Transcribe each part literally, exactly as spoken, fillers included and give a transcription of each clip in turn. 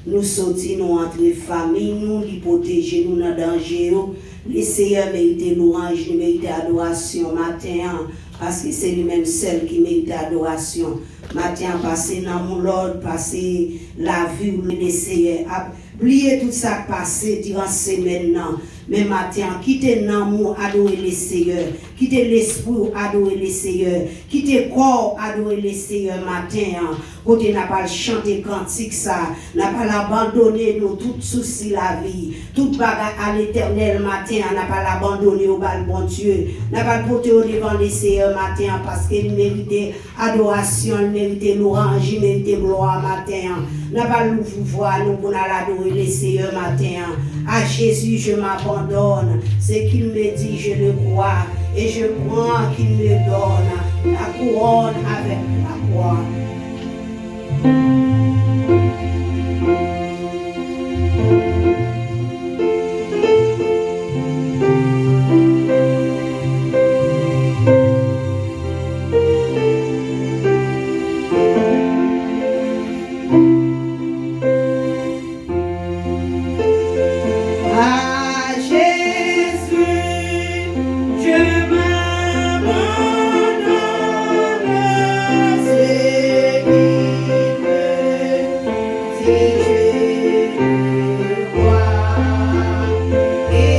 Nou soti, nou antre, fanmi nou, li pwoteje nou nan danje yo. Leseyè merite lwanj, li merite adorasyon maten an, paske se li menm sèl ki merite adorasyon. Maten an, pase nan moun lòd, pase lavi w, Leseyè ap bliye tout sa k pase diran semèn nan. Men maten an, kite nanm ou adore Leseyè, kite lespri w adore Leseyè, kite kò w adore Leseyè maten an. Kote n ap al chante kantik sa, n ap al abandone nou tout sousi lavi, tout bagay a Letènèl maten an, n ap al abandone yo ba l Bondye. N ap al pote yo devan Leseyè maten an, paske l merite adorasyon, l merite lwanj, li merite glwa maten an. N ap al louvri vwa nou pou n al adore Leseyè maten an. À Jésus, je m'abandonne. Ce qu'il me dit, je le crois. Et je prends qu'il me donne la couronne avec la croix. À Jésus, je m'abandonne, c'est lui qui me dit, je le crois, et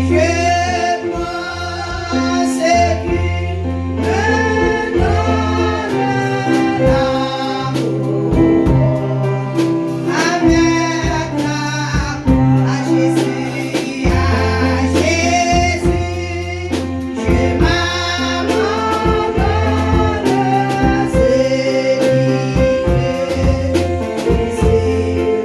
je prends ce qu'il me donne, la couronne avec la croix. À Jésus, à Jésus, je m'abandonne, c'est lui que je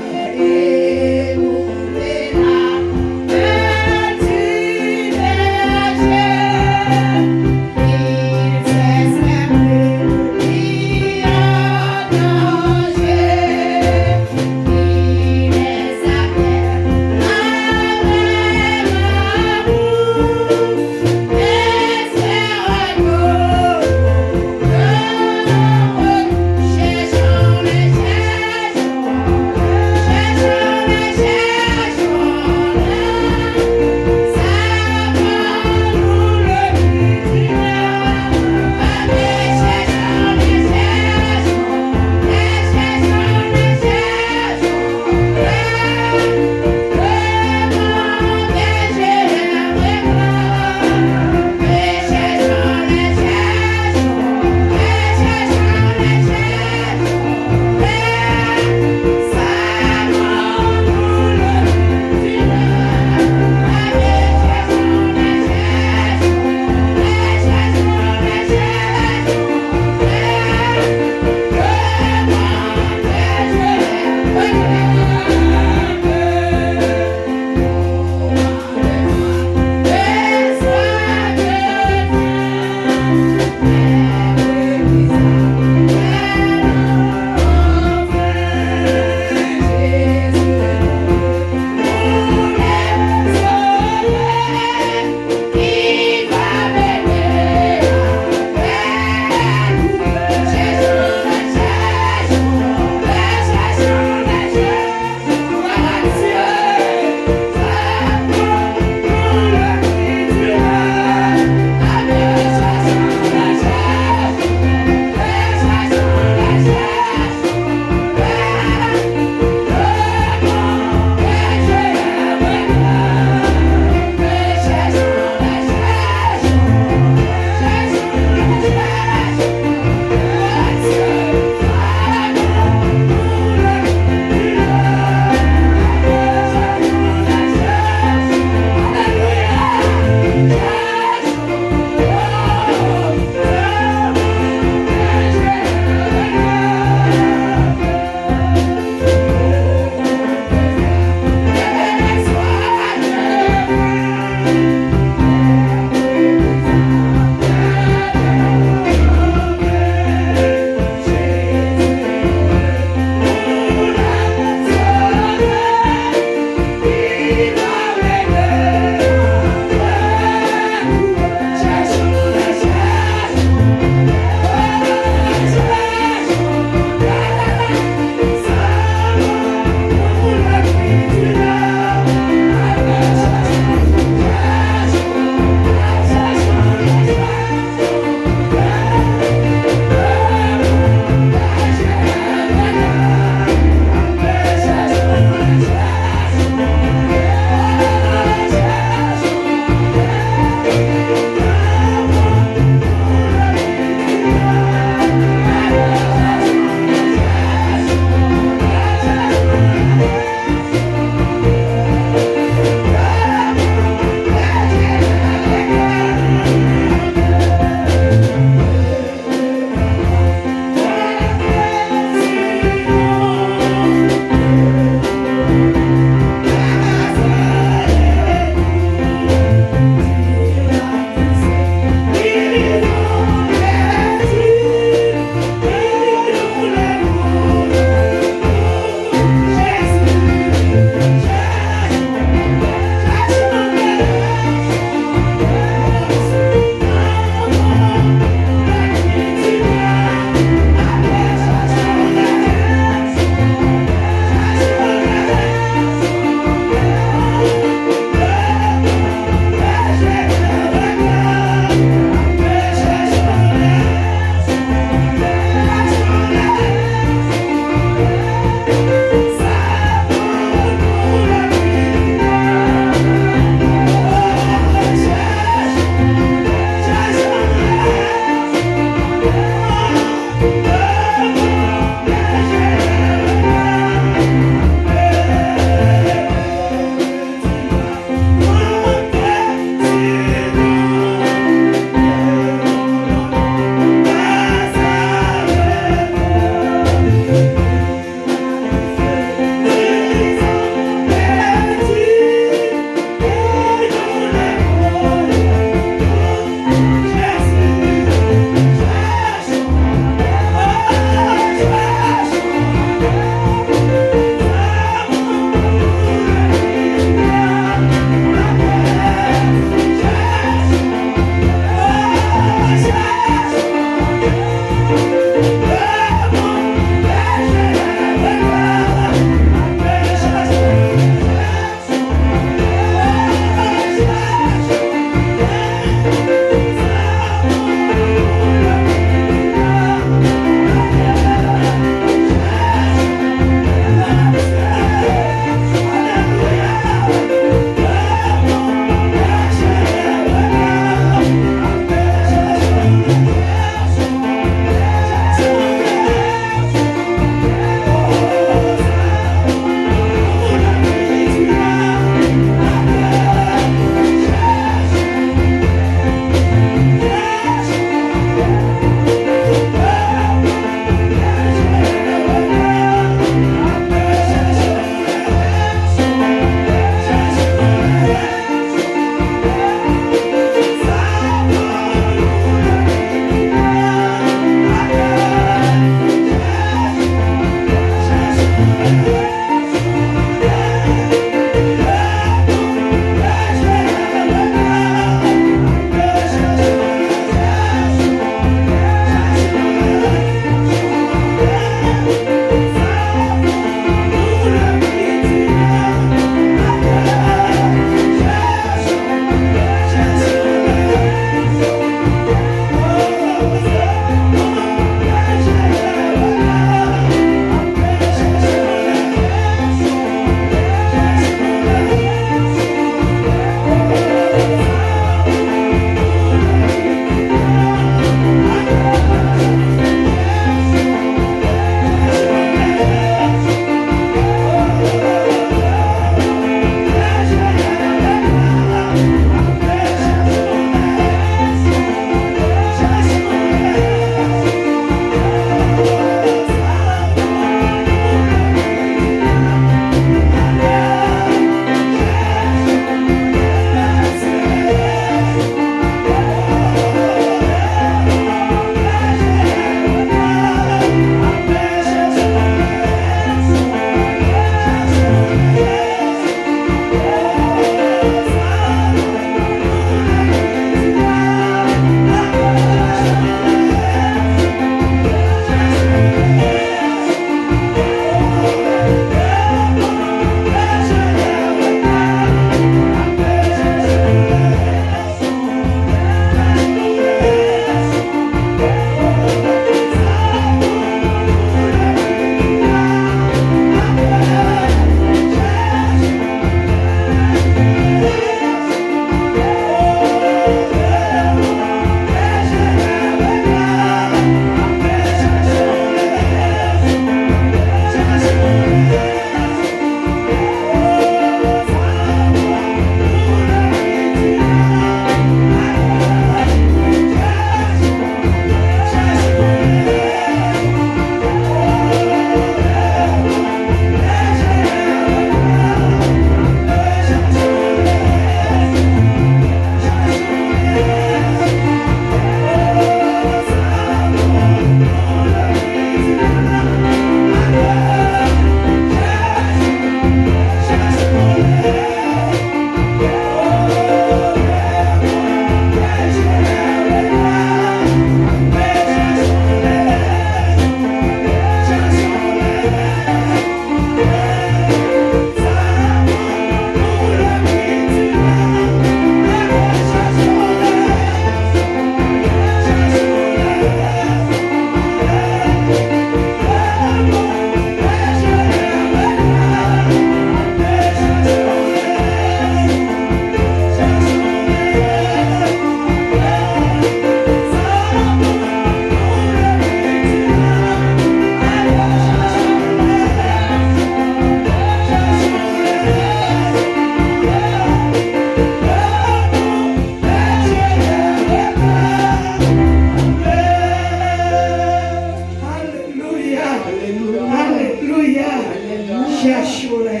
Alelouya. Alelouya. Jachole.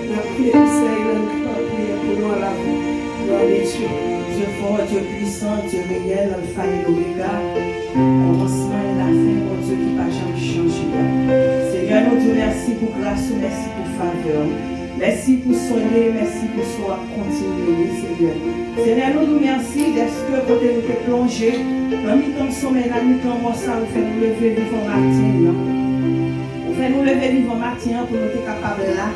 N ap priye pou sa, e nan nou ka priye pou nou la. Glwa a Dye. Dieu fort, Dieu puissant, Dieu réel, Alpha et l'Oméga, kòmansman e lafen, Bondye ki pa janm chanje a. Senyè, nou di w mèsi pou gras ou, mèsi pou favè w. Mèsi pou sa w ye, mèsi pou sa w ap kontinye ye, Senyè. Senyè, nou di w mèsi dèske kote nou te plonje, nan mitan somèy, nan mitan mò sa, ou fè nou leve vivan maten an. Ou fè nou leve vivan maten an pou nou te kapab la,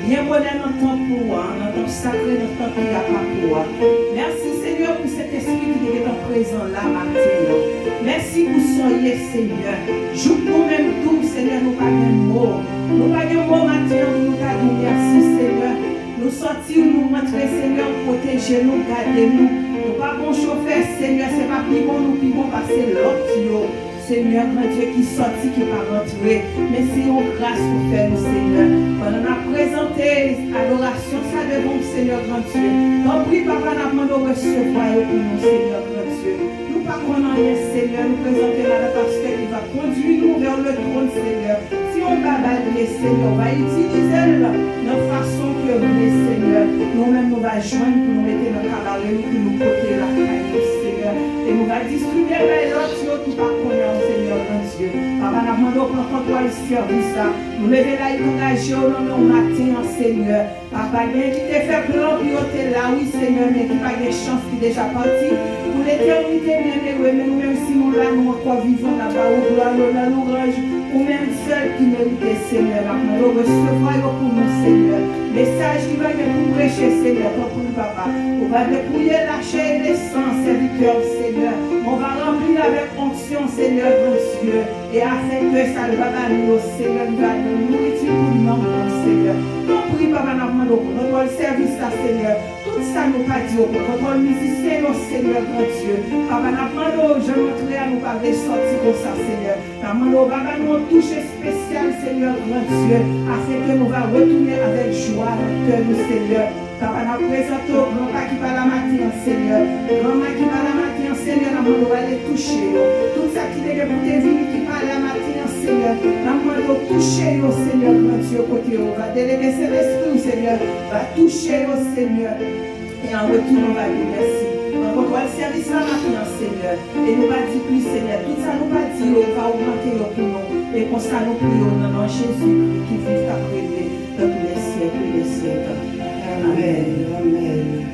byen bonè nan tanp ou a, nan tanp sakre, nan tanp ki apa pou ou a. Mèsi, Senyè, pou Sentespri ki te gentan prezan la maten an. Mèsi pou sa w ye, Senyè. Jouk nou menm tou, Senyè, nou pa gen mo. Nou pa gen mo maten an pou nou ta di w mèsi, Senyè. Nou sòti, nou rantre, Senyè, ou pwoteje nou, gade nou. Nou pa bon chofè, Senyè, se pa pi bon nou pi bon pase lòt yo. Senyè Grandye ki sòti, ki pa rantre, men se yon gras ou fè nou, Senyè. Pandan n ap prezante adorasyon sa devan w, Senyè Grandye, tanpri, Papa, n ap mande w resevwa yo pou nou, Senyè Grandye. Nou pa konn anyen, Senyè, nou prezante madan pastè ki va kondui nou vè le twòn, Senyè. Se yon babal li ye, Senyè, ou va itilize l nan fason ke w vle, Senyè. Nou menm, nou va jwenn pou nou mete nan kabare nou, pou nou pote lakay nou, Senyè. E nou va distribye l bay lòt yo ki pa konnen w, Senyè Grandye. Papa, n ap mande w pran kontwòl sèvis la. Nou leve la, nou angaje w nan men w maten an, Senyè. Papa, gen ki te fè plan pou yo te la, wi, Senyè, men ki pa gen chans, ki deja pati pou letènite, byeneme, men nou menm, si nou la, nou ankò vivan, n ap ba ou glwa, lonè, louwanj, ou menm sèl ki merite, Senyè. N ap mande w resevwa yo pou nou, Senyè. Mesaj ki va gen pou preche, Senyè, tanpri, Papa, ou va depouye lachè e lesan sèvitè w, Senyè, men w va ranpli l avèk onksyon, Senyè Bondye. E afenke sa l va ba nou yo, Senyè, li va nou nouriti pou nanm nou, Senyè. Tanpri, Papa, n ap mande w pran kontwòl sèvis la, Senyè. Tout sa nou pa di yo, pran kontwòl mizisyen yo, Senyè Grandye. Papa, n ap mande w, jan n antre a, nou pa vle sòti konsa, Senyè. N ap mande w, ba nou yon touch espesyal, Senyè Grandye, afenke nou va retounen avèk jwa nan kè nou, Senyè. Papa, n ap prezante w granpa ki pa la maten an, Senyè. Granma ki pa la maten an, Senyè, n ap mande w ale touche yo. Tout sa ki te gen pou te vini ki pa la maten an, Senyè, n ap mande w touche yo, Senyè, Grandye, kote yo va delege Sentespri w, Senyè, va touche yo, Senyè. E an retou, nou va di w mèsi. Pran kontwòl sèvis la maten an, Senyè. E nou pa di plis, Senyè. Tout sa nou pa di yo, ou va ogmante yo pou nou. E konsa nou priye w nan non Jezikri ki viv, k ap règne dans tous les siècles des siècles. Amèn. Amèn.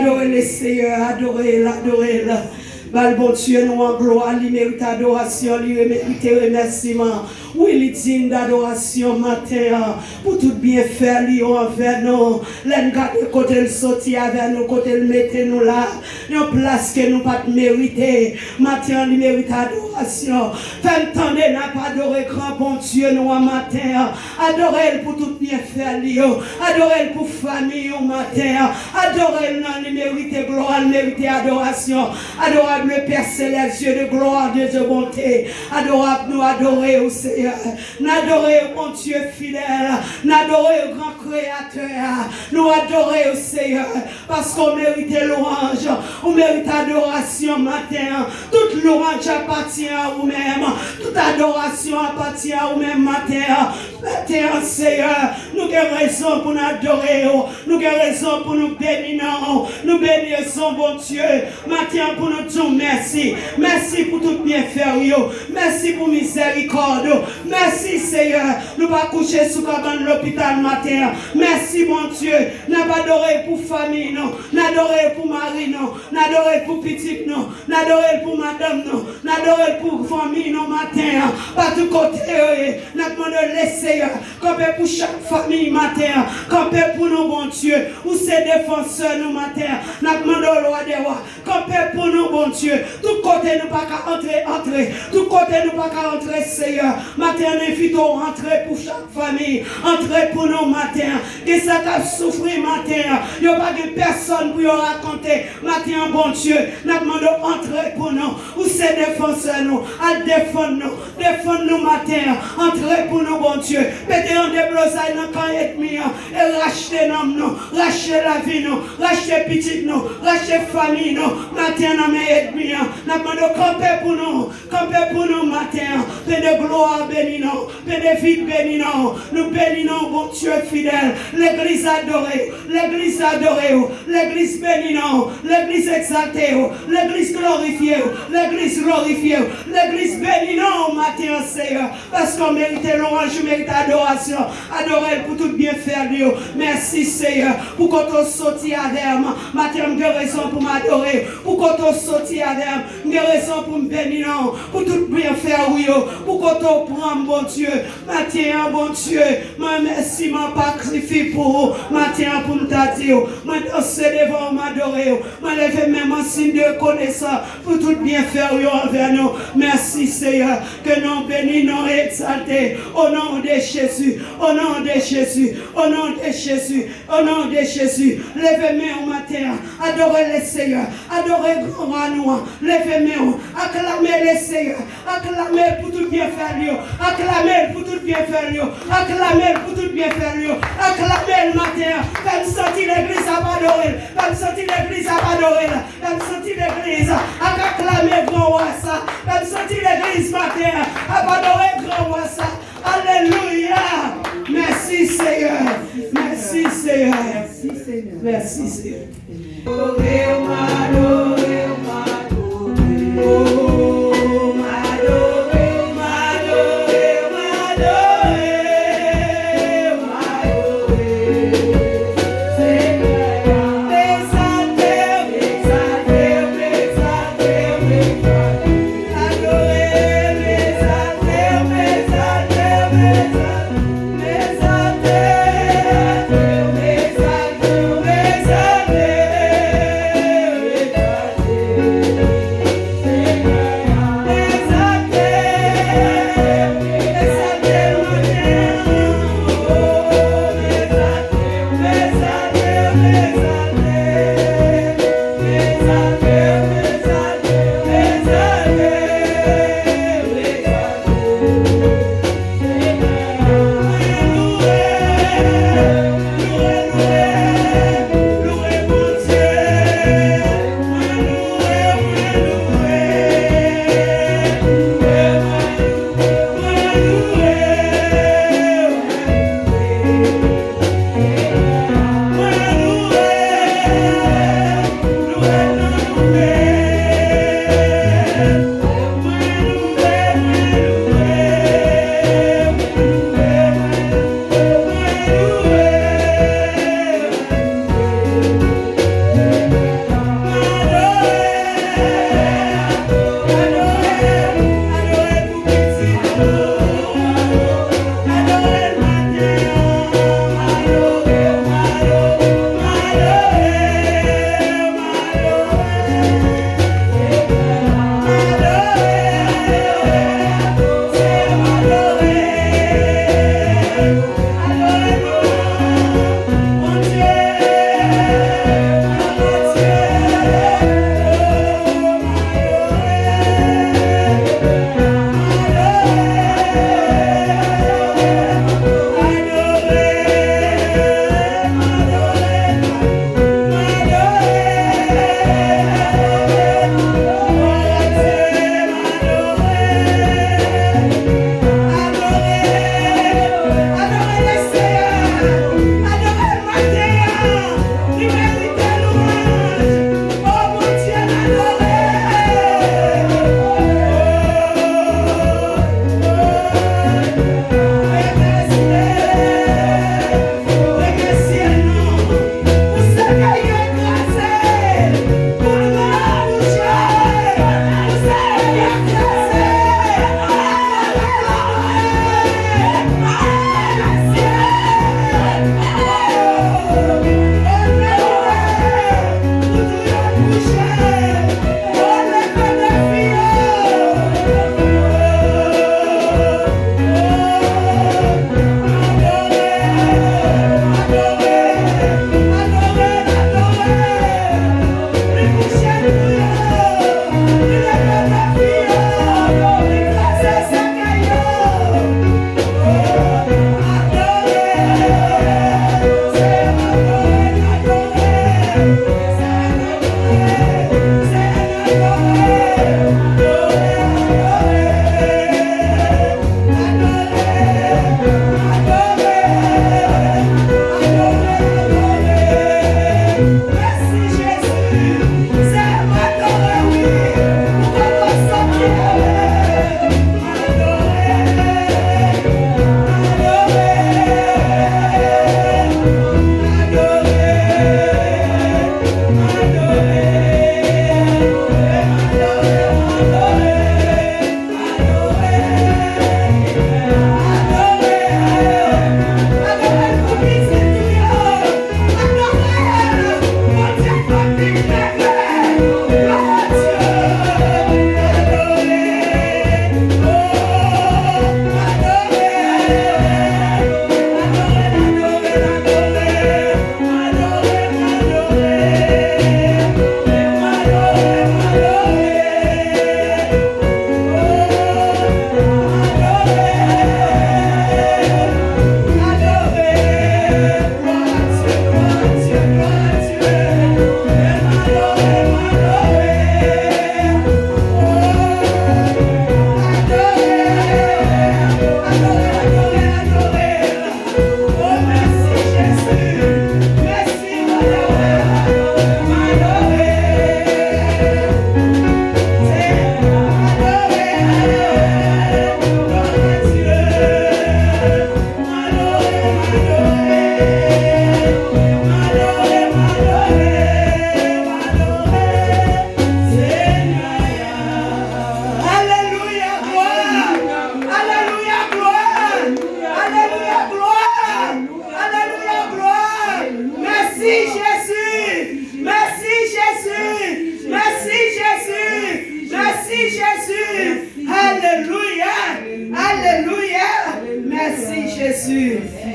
Adore le Seyè, adore l, adore l. Ba l Bondye nou an glwa, li merite adorasyon, li merite remèsiman. Wi, li dign dadorasyon maten an, pou tout byenfè li yo anvè nou. Lè n gade kote l soti avè nou, kote l mete nou la, yon plas ke nou pa t merite. Maten an, li merite adorasyon. Fè n tande n ap adore gran Bondye nou an maten an. Adore l pou tout byenfè li yo. Adore l pou fanmi ou maten an. Adore l nan, li merite glwa, li merite adorasyon. Adorable Père céleste, Dieu de gloire, Dieu de bonté. Adorab, nou adore w, Seyè. N adore w, Bondye fidèl. N adore w, gran kreyatè a. Nou adore w, Seyè, paske w merite lwanj. Ou merite adorasyon maten an. Tout lwanj apatyen a ou menm. Tout adorasyon apatyen a ou menm maten an. Maten an, Seyè, nou gen rezon pou n adore w. Nou gen rezon pou nou beni non w. Nou beni non w, Bondye. Maten an, pou nou di w mèsi. Mèsi pou tout byenfè w yo. Mèsi pou mizèrikòd ou. Mèsi, Seyè. Nou pa kouche sou kabann lopital maten an. Mèsi, Bondye. N ap adore w pou fanmi nou. N adore w pou mari nou. N adore l pou pitit nou, n adore l pou madanm nou, n adore l pou fanmi nou maten an. Pa tout kote yo ye, n ap mande w, le Seyè, kanpe pou chak fanmi maten an. Kanpe pou nou, Bondye. Ou se defansè nou maten an. N ap mande w, lwa dè wa, kanpe pou nou, Bondye. Tout kote nou pa ka antre, antre. Tout kote nou pa ka antre, Seyè. Maten an, n envite w antre pou chak fanmi. Antre pou nou maten an. Gen sa k ap soufri maten an. Yo pa gen pèsòn pou yo rakonte. Maten an, Bondye, n ap mande w antre pou nou. Ou se defansè nou. Al defann nou. Defann nou maten an. Antre pou nou, Bondye. Pete yon deblozay nan kan ènmi an. E rachte nanm nou. Rachte lavi nou. Rachte pitit nou. Rachte fanmi nou. Maten an, nan men ènmi an. N ap mande w kanpe pou nou. Kanpe pou nou maten an. Pede glwa beni non w. Pede vit beni non w. Nou beni non w, Bondye fidèl. Legliz adore w. Legliz adore w. Legliz beni non w. Legliz egzalte w. Legliz glorifye w. Legliz glorifye w. Legliz beni non w maten an, Seyè. Paske w merite lwanj, ou merite adorasyon. Adore l pou tout byenfè li yo. Mèsi, Seyè, pou kote w soti avè m. Maten an, m gen rezon pou m adore w. Pou kote w soti avè m. M gen rezon pou m beni non w, pou tout byenfè ou yo, pou kote w pran m, Bondye. Maten an, Bondye, mwen remèsiman pa sifi pou ou. Maten an, pou m ta di w, mwen danse devan w, m adore w. Mwen leve men m an siy de rekonesans pou tout byenfè ou yo anvè nou. Mèsi, Seyè, ke non w beni, non w egzalte. O non de Jezi, o non de Jezi, o non de Jezi. O non de Jezi, leve men w maten an. Adore le Seyè. Adore gran wa nou an. Leve men w. Aklame le Seyè. Aklame l pou tout byenfè l yo. Aklame l pou tout byenfè l yo. Aklame l pou tout byenfè l yo. Aklame l maten an. Fè m santi legliz ap adore l. Fè m santi legliz ap adore l. Fè m santi legliz ap aklame gran wa sa. Fè m santi legliz maten an ap adore gran wa sa. Alelouya! Mèsi, Seyè. Mèsi, Seyè. Mèsi, Seyè. Adore w, m adore w, m adore w. O, m adore w, m adore w, m adore w, m adore w, m adore w. Senyè a, m egzalte w, m egzalte w, m egzalte w, m egzalte w.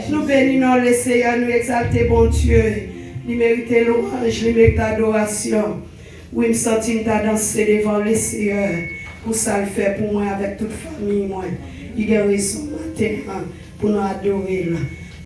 Nou beni non Leseyè, nou egzalte Bondye. Li merite lwanj, li merite adorasyon. Wi, m santi m ta danse devan Leseyè pou sa l fè pou mwen avèk tout fanmi mwen. Li gen rezon maten an pou nou adore l.